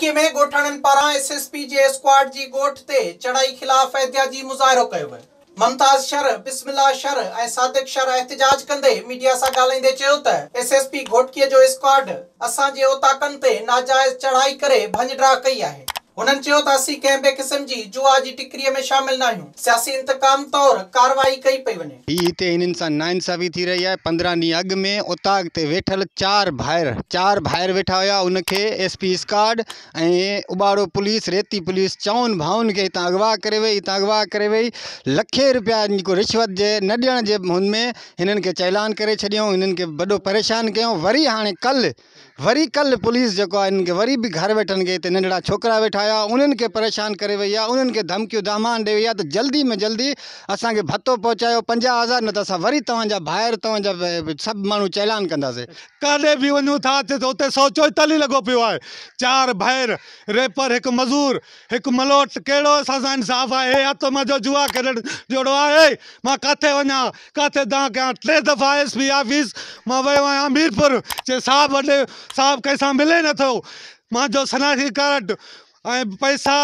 گهوٽڪي ۾ ڳوٺاڻن پاران S S P جي اسڪواڊ جي ڳوٺ تي چڙهائي خلاف احتجاجي مظاهرو ڪيو ويو. ممتاز شر، بسم الله شر ۽ صادق شر احتجاج ڪندي ميڊيا سان ڳالهائيندي چيو ته ايس ايس پي گهوٽڪي جو اسڪواڊ اسان جي اوطاقن تي ناجائز چڙهائي ڪري ڀڃ ڊاهه ڪئي آهي. هنن چيو ته اسين ڪنهن به قسم جي جوا جي ٽڪري ۾ شامل ناهيون، سياسي انتقام طور ڪارروائي ڪئي پئي وڃي. هي هتي هنن سان ناانصافي ٿي رهي آهي 15 ڏينهن اڳ ۾ اوطاق تي ويٺل چار ڀائر چار ڀائر ويٺا هيا ان کي S P squad ۽ Ubauro police ريتي پوليس چئن ڀائن کي هتان اغوا ڪري وئي هتان اغوا ڪري وئي لکين روپيا جيڪو رشوت جي نه ڏيڻ جي هن ۾ هنن کي چالان ڪري ڇڏيائون هنن کي وڏو پريشان ڪيائون وري هاڻي ڪلهه وري ڪلهه پوليس جيڪو آهي انهن کي وري به گهر ويٺن کي هتي ننڍڙا ڇوڪرا ويٺا هيا انهن کي پريشان ڪري وئي آهي انهن کي ڌمڪيون دهمان ڏئي وئي آهي ته جلدي ۾ جلدي اسان کي ڀتو پهچايو 50 هزار نه ته اسان وري توهان جا ڀائر توهان جا سڀ ماڻهو چالان ڪنداسين. ڪاڏي به وڃون ٿا ته اتي 144 لڳو پيو آهي چار ڀائر ريپر هڪ مزور هڪ ملوٽ ڪهڙو اسان سان انصاف آهي هي هٿ منهنجو جوا کيڏڻ جهڙو آهي مان ڪاٿي وڃان ڪاٿي دانهن ڪيان ٽي دفعا ايس پي آفيس مان ويو آهيان ميرپور چي صاحب وڏي صاحب ڪنهن سان ملي نٿو مانجو شناختي ڪارڊ ۽ پئسا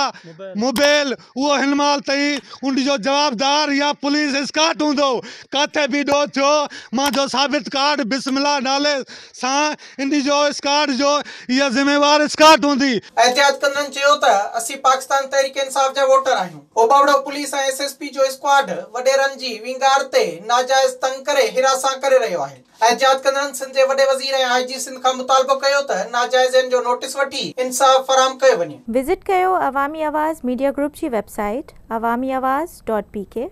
موبائل اهو هن مهل تائين ان جو جوابدار يا پوليس اسڪارٽ هوندو ڪاٿي به ڏوهه ٿيو مانجو ثابت ڪارڊ بسم الله نالي سان ان جو اسڪارٽ جو اها ذميوار اسڪارٽ هوندي. احتجاج ڪندڙن چيو ته اسين پاڪستان تحريڪ انصاف جا ووٽر آهيون، Ubauro police ۽ S S P جو اسڪواڊ وڏيرن جي وينگار تي ناجائز تنگ ڪري هراسان ڪري رهيو آهي. احتجاج ڪندڙن سنڌ جي وڏي وزير ۽ آء جي سنڌ کان مطالبو ڪيو ته ناجائزين جو نوٽيس وٺي انصاف فراهم ڪيو وڃي. وزٽ ڪيو عوامي آواز ميڊيا گروپ جي web site Awami Awaz dot P K.